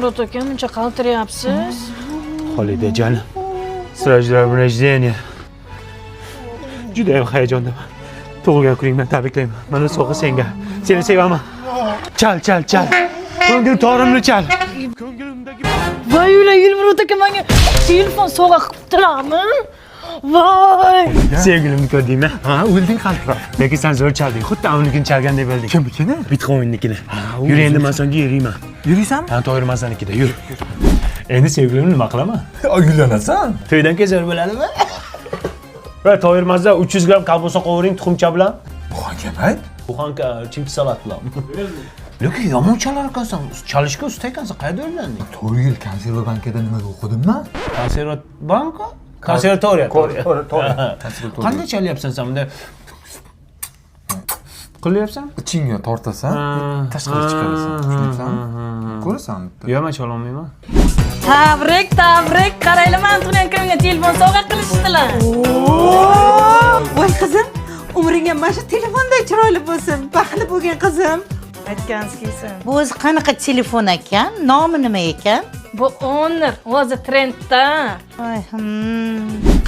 Elmurod aka, muncha qaltirayapsiz? Xolidajon, с днем рождения. Judayam hayajondaman. Tug'ilgan kuning bilan tabriklayman. Mana sovg'a senga. Seni sevaman. Chal, chal, chal. Ko'ngil torimni chal. Ko'nglimdagi Voy ular, Elmurod aka menga telefon sovg'a qilibdilarmi? Voy! Sevgilimni ko'rdingmi? Ha, o'lding qaltirab. Lekin sen zo'r chalding. Xuddi unikini chalgandek bo'lding. Kimnikini? Bitcoin'nikini. Yur, endi man senga yuriyman. Yuriysanmi? Ha, Toyir Masanikida yur. Endi sevgilimni nima qilaman? Uylanasan. To'ydan keyin zo'r bo'ladimi? Va Toyir Mazda 300 gramm kolbasa qovuring tuxumcha bilan. Buxanka. Buxanka chimchi salat bilan. Lekin yomon chalar ekansan. Chalishga usta ekansan. Qayerda o'rganding? 4 yil konserva bankada nimaga o'qidim man? Konserva banka? Konservatoriya. Konservatoriya. Qanday chalyapsan sen bunda? Qilyapsan? Ichingga tortasan, tashqari chiqarasan. Tushunayapsanmi? Ko'rasan bitta. Yo'q, men chalolmayman. Tabrik, tabrik. Qaranglar, mani tug'ilgan kunimga telefon sovg'a qilishdilar. Voy qizim, umring ham mana shu telefonday chiroyli bo'lsin. Baxtli bo'lgin, qizim. Aytganingiz kelsin. Bu o'zi qanaqa telefon ekan? Nomi nima ekan? Bu Honor, hozir trendda. Voy.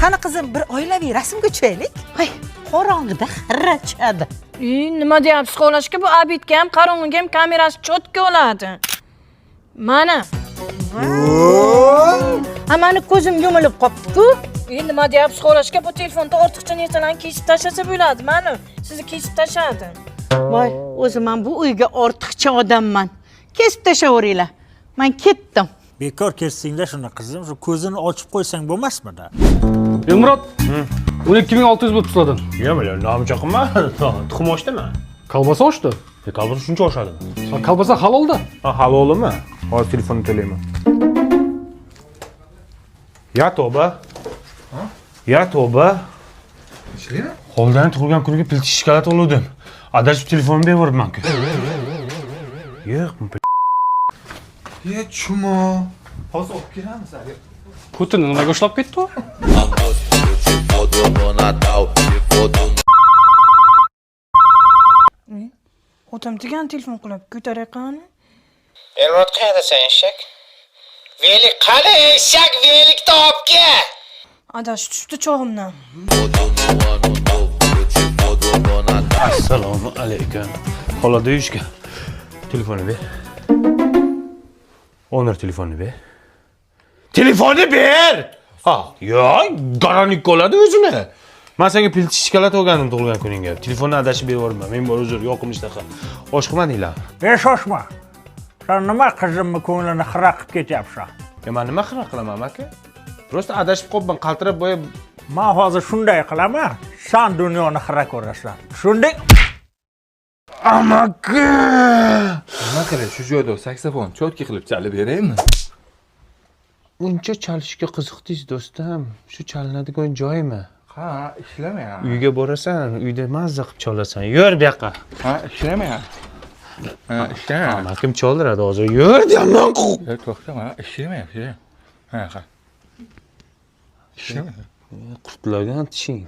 Qani qizim, bir oilaviy rasmga tushaylik. Voy, qorong'ida xirra tushadi. Nima deyapsiz, xolashka? Bu обед ga ham, qorong'iga ham kamerasi чётко oladi. Mana. Ha, mani ko'zim yumilib qolibdi-ku. Nima deyapsiz, xolashka? Bu telefonda ortiqcha narsalarni kesib tashlasa bo'ladi. Mana, sizni kesib tashladi. Voy, o'zi man bu uyga ortiqcha odamman. Kesib tashlaveringlar. Man ketdim. Bekor kesdingda shuni, qizim, shu ko'zini ochib qo'ysang bo'lmasmidi? Elmurod, 12 600 bo'libdi sizlardan. Yo'q, men nomcha qilma. Tuxum oshdimi? Kolbasa oshdi. Kolbasa shuncha oshadimi? Ha, kolbasa halolda. Ha, halolimi? Hozir telefonni to'layman. Ya tavba. Ya tavba. Ishlaymi? Xolidani tug'ilgan kuniga плитка shokolad oluvdim. Adashib telefonimni berib. Yo'q. Ye, chumo. Hozir olib kelamiz. Putinni nimaga ushlab ketdi u? Fodo no Natal, fodo Otam degan telefon qilib ko'taray, qani. Elmurod, qayerdasan, eshak? Velik qani, eshak, velikni olib kel. Adash tushibdi chog'imdan. No Ano Novo, eu te fodo no Natal. Assalomu alaykum. Xolada uyushga. Telefonni ber. Honor, telefonni ber. Telefonni ber! Ha, yo, garanik oladi o'zini. Men senga плитка shokolad olgandim tug'ilgan kuningga. Telefonni adashib berib yuborma. Men bor, uzr, yoqimli shunaqa. Osh qilmadinglar. E, shoshma, san nima qizimni ko'nglini xira qilib ketyapsan? Ya men nima xira qilaman, aka? Просто adashib qolibman, qaltirab boya. Man hozir shunday qilaman, san dunyoni xira ko'rasan, tushunding? Amaki! Nima qilay, shu joyda saksofon чётко qilib chalib beraymi? Uncha chalishga qiziqdingiz, do'stim. Shu chalinadigan joymi? Ha, ishlamayapti. Uyga borasan, uyda mazza qilib chalasan. Yur bu yoqqa. Ha, ishlamayapti. Ha, ishlamayapti. Amakim chaldiradi hozir. Yur deyapman. E, to'xta, mana ishlamayapti. Ha, ha. Ishlamayapti. Qurtlagan tishing.